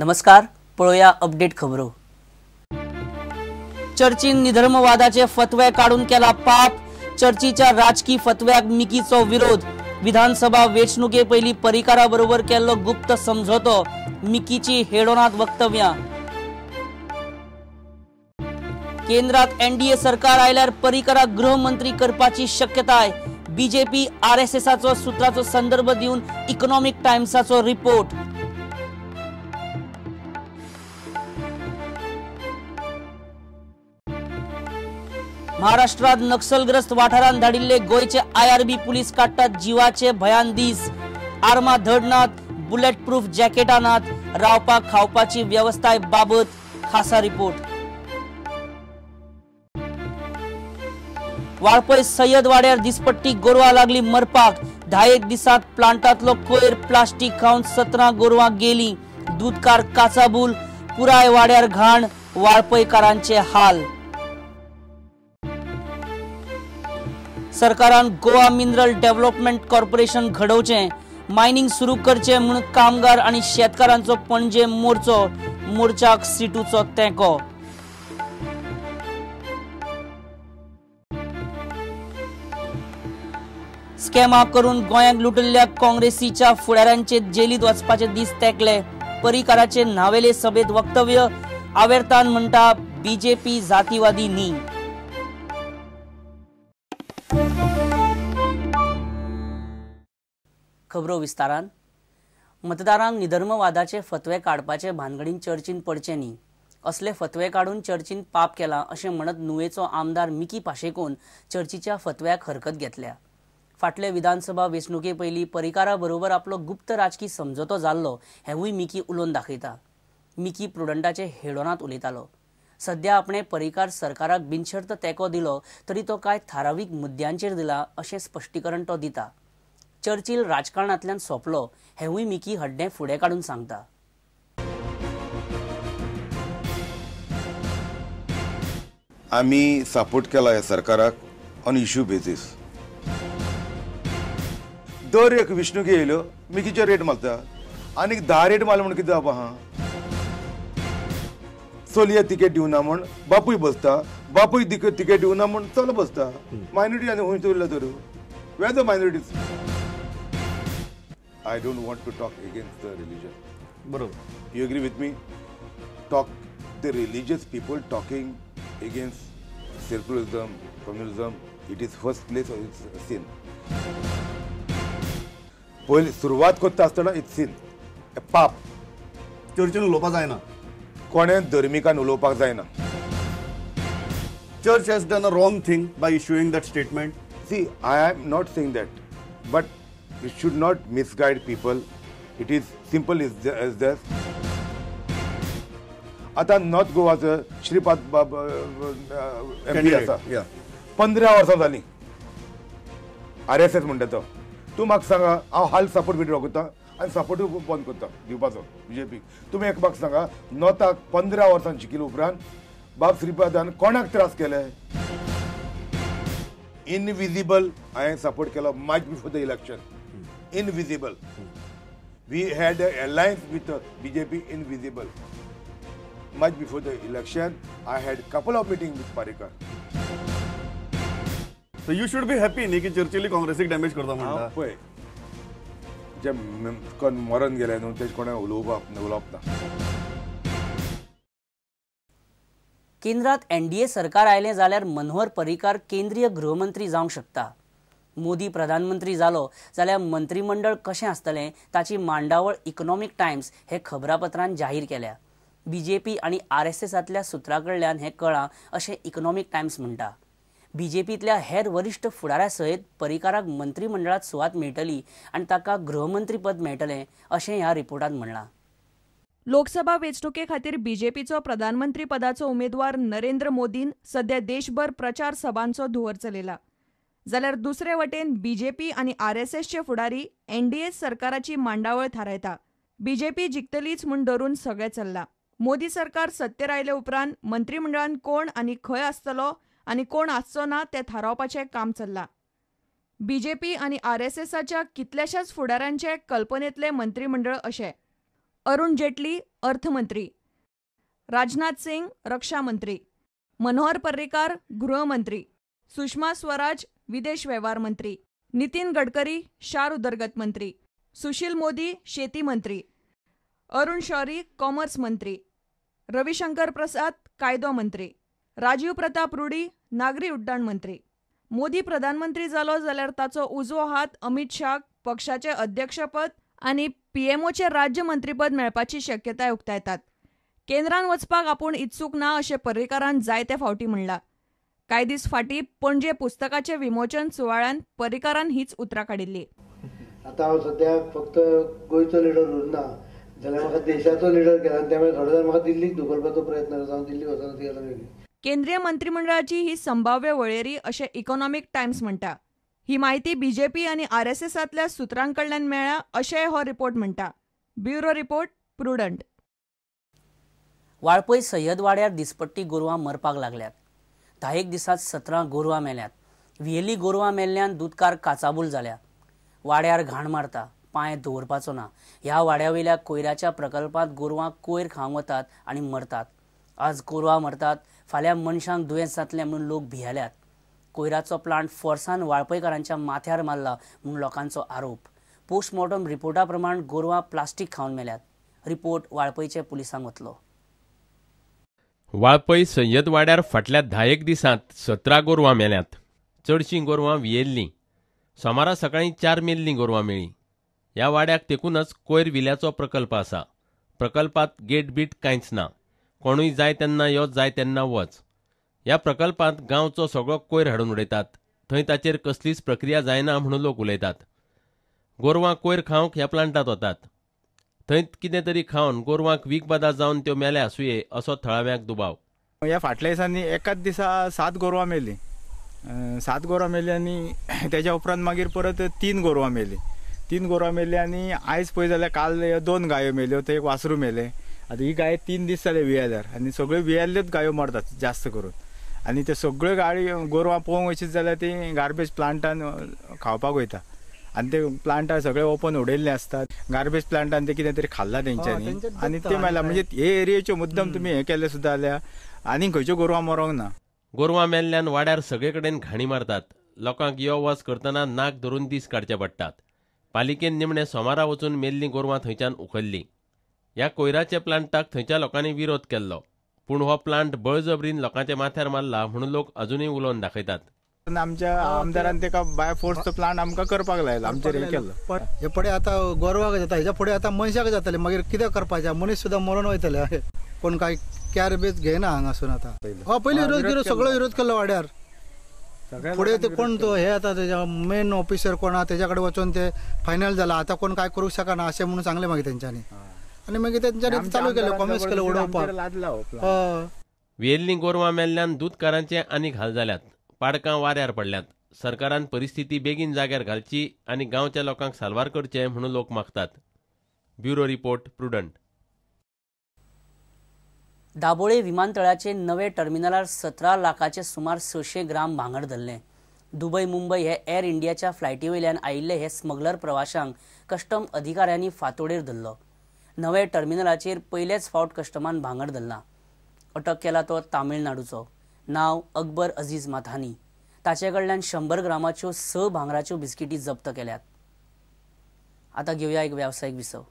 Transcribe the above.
नमस्कार, पळोवया अपडेट खबरो। चर्चीन निधर्मवादाचे फतवे काडून केला पाप। चर्चीच्या राजकी फतव्याक मिकीचो विरोध। विधानसभा वेंचणुके पयलीं परिकारा बरोबर केल्लो गुप्त समझोतो। मिकीची हेडोनात वक्तव्यां। केंद्रात एनडीए सरकार आयल्यार परिकाराक गृहमंत्री करपाची शक्यताय। बीजेपी आरएसएसाचो सूत्राचो संदर्भ दिवन इकॉनॉमिक टायम्साचो रिपोर्ट। महाराष्ट्रात नक्षलग्रस्त वाठारांत धाडिल्ले गोंयचे आयआरबी पुलीस काडटात जिवाचे भयान दीस। आर्मां धड नात, बुलेट प्रूफ जॅकेटां नात, रावपाक खावपाची वेवस्थाय बाबत। खासा रिपोर्ट। वाळपय सय्यद वाड्यार दिसपट्टी गोरवां लागली मरपाक। 10 दिसांत प्लांटांतलो कोयर प्लास्टीक खावन 17 गोरवां गेली। दूदकार काचाबूल, पुराय वाड्यार घाण, वाळपयकारांचे हाल। सरकारान गोवा मिनरल डेव्हलपमेंट कॉर्पोरेशन घडोवचें, मायनिंग सुरू करचें म्हूण कामगार आनी शेतकारांचो पणजे मोर्चो। मोर्चाक सिटूचो तेंको। स्कॅमा करून गोंयांक लुटिल्ल्या काँग्रेसीच्या फुडाऱ्यांचे जेलीत वचपाचे दीस तेंकले। परिकाराचे न्हावेले सभेत वक्तव्य। आवेर्तान म्हणटा बीजेपी जातीवादी न्ही। खबरो विस्तारान। मतदारांक निधर्मवादाचे फतवे काडपाचे भानगडीन चर्चीन पडचे न्ही। असले फतवे काडून चर्चीन पाप केला अशें म्हणत नुवेचो आमदार मिकी पाशेकोन चर्चीच्या फतव्याक हरकत घेतल्या। फाटले विधानसभा वेंचणुके पयलीं परिकारा बरोबर आपलो गुप्त राजकी समजोतो जाल्लो हेवूय मिकी उलोवन दाखयता। मिकी प्रुडंटाचे हेडोनात उलयतालो। सद्या आपणे परिकार सरकाराक बिनशर्त तेंको दिलो तरी तो कांय थारावीक मुद्द्यांचेर दिला अशें स्पश्टीकरण तो दिता। चर्चिल राजकारणांतल्यान सोंपलो हेवूय मिकी हड्डें फुडें काडून सांगता। आमी सपोर्ट केला ह्या सरकाराक ऑन इश्यू बेसीस। दर एक वेंचणुके येयल्यो मिकीचेर रेट मारता आनीक 10 रेट मारले म्हूण कितें जावपा आहा। चलये तिकेट दिवना म्हूण बापूय बसता, बापूय तिकेट दिवना म्हूण चलो बसता। मायनॉरिटी आनी खंय उरला तर where the minorities. I don't want to talk against the religion. बरोबर, you agree with me? Talk the religious people talking against secularism, communism, it is first place it's sin. पयली सुरवात करता आसतना it's सीन, पाप। चर्चीन उलोवपाक जायना, कोणें धर्मिकान उलोवपाक जायना। Church has done a wrong thing by issuing that statement. See, I am not saying that, but it should not misguide people. It is simple as this. आतां नॉर्थ गोवाचो श्रीपाद बाब एमपी आसा, 15 वर्सां जालीं आरएसएस म्हणटा तो। तूं म्हाका सांगा, हांव हाल सपोर्ट विड्रॉ करता आनी सपोर्टूय बंद करता दिवपाचो बीजेपीक। तुमी एक म्हाका सांगा, नॉर्थाक 15 वर्सां जिखले उपरांत बाब श्रीपादान कोणाक त्रास केले? इनविजिबल हांवें सपोर्ट केलो much before the election. Invisible we had a alliance with BJP. Invisible much before the election I had couple of meeting with Parrikar. So you should be happy न्ही की चर्चिली काँग्रेसीक डॅमेज करता म्हणटा। पळय, जे कोण मरण गेले न्हू तेजे कोणें उलोवपाक उलोवप ना। केंद्रात एनडीए सरकार आयलें जाल्यार मनोहर पर्रीकार केंद्रीय गृहमंत्री जावंक शकता। मोदी प्रधानमंत्री जालो जाल्यार मंत्रीमंडळ कशें आसतलें ताची मांडावळ इकॉनॉमिक टायम्स हे खबरापत्रान जाहीर केल्या। बीजेपी आनी आरएसएसांतल्या सुत्रां कडल्यान हें कळ्ळां अशें इकॉनॉमिक टायम्स म्हणटा। बीजेपींतल्या हेर वरिश्ठ फुडाऱ्या सयत पर्रीकाराक मंत्रीमंडळांत सुवात मेळटली आनी ताका गृहमंत्रीपद मेळटलें अशें ह्या रिपोर्टांत म्हणलां। लोकसभा वेंचणुके खातीर बीजेपीचो प्रधानमंत्री पदाचो उमेदवार नरेंद्र मोदीन सध्या देशभर प्रचार सभांचो धुंवर चलयला। जाल्यार दुसरे वटेन बीजेपी आनी आरएसएसचे फुडारी एनडीए सरकाराची मांडावळ थारायता। बीजेपी जिखतलीच म्हूण धरून सगळें चल्लां। मोदी सरकार सत्तेर आयले उपरांत मंत्रीमंडळान कोण आनी खंय आसतलो आनी कोण आसचो ना तें थारावपाचें काम चल्लां। बीजेपी आनी आरएसएसाच्या कितल्याशाच फुडाऱ्यांचे कल्पनेंतलें मंत्रीमंडळ अशें: अरुण जेटली अर्थमंत्री, राजनाथ सिंग रक्षा मंत्री, मनोहर पर्रीकार गृहमंत्री, सुषमा स्वराज विदेश वेव्हार मंत्री, नितीन गडकरी शार उदरगत मंत्री, सुशील मोदी शेती मंत्री, अरुण शौरी कॉमर्स मंत्री, रविशंकर प्रसाद कायदो मंत्री, राजीव प्रताप रुडी नागरी उड्डाण मंत्री। मोदी प्रधानमंत्री जालो जाल्यार ताचो उजवो हात अमित शाह पक्षाचे अध्यक्षपद आनी पीएमओचे राज्य मंत्रीपद मेळपाची शक्यताय उक्तायतात। केंद्रान वचपाक आपूण इत्सूक ना अशें पर्रीकारान जायते फावटी म्हणलां। कांय दीस फाटीं पणजे पुस्तकाचे विमोचन सुवाळ्यान पर्रीकारान हीच उतरां काडिल्ली। आतां हांव सद्याक फक्त गोंयचो लिडर उरना जाल्यार म्हाका देशाचो लिडर केला आनी त्यामुळे थोडे जाण म्हाका दिल्लीक धुकलपाचो प्रयत्न करता। हांव दिल्लीक वचना ती गजाल वेगळी। केंद्रीय मंत्रिमंडळाची ही संभाव्य वळेरी अशें इकॉनॉमिक टायम्स म्हणटा। ही माहिती बीजेपी आनी आरएसएसांतल्या सुत्रां कडल्यान मेळ्ळ्या अशेंय हो रिपोर्ट म्हणटा। Bureau report, Prudent. Valpoi सय्यदवाड्यार दिसपट्टी गोरवां मरपाक लागल्यात। 10 दिसांत 17 गोरवां मेल्यात। व्हियेल्ली गोरवां मेल्ल्यान दुदकार काचाबूल जाल्या। वाड्यार घाण मारता, पांय दवरपाचो ना। ह्या वाड्यावयल्या कोयराच्या प्रकल्पांत गोरवां कोयर खावंक वतात आनी मरतात। आज गोरवां मरतात, फाल्यां मनशांक दुयेंस जातलें म्हणून लोक भियेल्यात। कोयराचो प्लांट फोर्सान वाळपयकारांच्या माथ्यार मारला म्हूण लोकांचो आरोप। पोस्टमॉर्टम रिपोर्टा प्रमाण गोरवां प्लास्टीक खावन मेल्यात। रिपोर्ट वाळपयचे पुलिसांक वतलो। वाळपय सय्यदवाड्यार फाटल्या 10 दिसांत 17 गोरवां मेल्यात। चडशीं गोरवां वियेल्लीं। सोमारा सकाळीं 4 मेल्लीं गोरवां मेळ्ळीं। ह्या वाड्याक तेकूनच कोयर विल्याचो प्रकल्प आसा। प्रकल्पात गेट बीट कांयच ना। कोणूय जाय तेन्ना यो, जाय तेन्ना वच। ह्या प्रकल्पांत गांवचो सगळो कोयर हाडून उडयतात। थंय ताचेर कसलीच प्रक्रिया जायना म्हणून लोक उलयतात। गोरवां कोयर खावंक ह्या प्लांटांत वतात। थंय कितें तरी खावन गोरवांक वीखबादा जावन त्यो मेल्या आसुये असो थळाव्यांक दुबाव। ह्या फाटल्या दिसांनी एकाच दिसा 7 गोरवां मेलीं। 7 गोरवां मेलीं आनी तेज्या उपरांत मागीर परत 3 गोरवां मेलीं। 3 गोरवां मेलीं आनी आयज पळय जाल्यार काल 2 गायो मेल्यो, ते एक वासरू मेलें। आतां ही गाय 3 दीस जाले वियेल्यार आनी सगळ्यो वियेल्ल्योच गायो मरतात जास्त करून। आनी ते सगळ्यो गाडी गोरवां पळोवंक वचीत जाल्यार ती गार्बेज प्लांटान खावपाक वयता आनी ते प्लांटार सगळे ओपन उडयल्ले आसतात। गार्बेज प्लांटान ते कितें तरी खाल्लां तेंच्यांनी आनी ते मेला। म्हणजे हे एरियेच्यो मुद्दम तुमी हें केलें सुद्दां जाल्यार आनी खंयच्यो गोरवां मरोंक ना। गोरवां मेल्ल्यान वाड्यार सगळे कडेन घाणी मारतात। लोकांक यो वच करतना नाक धरून दीस काडचे पडटात। पालिकेन निमणे सोमारा वचून मेल्लीं गोरवां थंयच्यान उखल्लीं। ह्या कोयराच्या प्लांटाक थंयच्या लोकांनी विरोध केल्लो, पूण हो प्लांट बळजबरीन लोकांच्या माथ्यार मारला म्हणून लोक अजुनूय उलोवन दाखयतात। आमच्या आमदारान तेका बाय फोर्स तो प्लांट आमकां करपाक लायलो, आमचेर हें केल्लो। हे फुडें आतां गोरवाक जाता, हेच्या फुडें आतां मनशाक जातलें, मागीर कितें करपाचें? मनीस सुद्दां मरून वयतले। कोण कांय कॅर बेज घेयना हांगासून आतां। हय, पयलीं विरोध केलो, सगळो विरोध केल्लो वाड्यार। फुडें ते कोण तो हे आतां तेज्या मेन ऑफिसर कोण आहा तेज्या कडेन वचून ते फायनल जाला, आतां कोण कांय करूंक शकना अशें म्हणून सांगलें मागीर तेंच्यांनी आनी मागीर तेंच्यांनी चालू केलें, कॉमेस केलें उडोवपाक। वियेल्लीं गोरवां मेल्ल्यान दुदकारांचे आनीक हाल जाल्यात। पाडकां वाऱ्यार पडल्यात। सरकारान परिस्थिती बेगीन जाग्यार घालची आनी गांवच्या लोकांक साल्वार करचें म्हणून लोक मागतात। Bureau report, Prudent. Dabolim विमानतळाचे नवे टर्मिनलार 17 लाखाचे सुमार 600 ग्राम भांगर धरलें। दुबय मुंबय हे एअर इंडियाच्या फ्लायटी वयल्यान आयिल्ले हे स्मगलर प्रवाशांक कस्टम अधिकाऱ्यांनी फांतोडेर धरलो। नवे टर्मिनलाचेर पयलेच फावट कस्टमान भांगर धरलां। अटक केला तो तामिळनाडूचो, नांव अकबर अजीज माथानी। ताचे कडल्यान 100 ग्रामाच्यो 6 भांगराच्यो बिस्किटी जप्त केल्यात। आतां घेवया एक वेवसायीक विसव।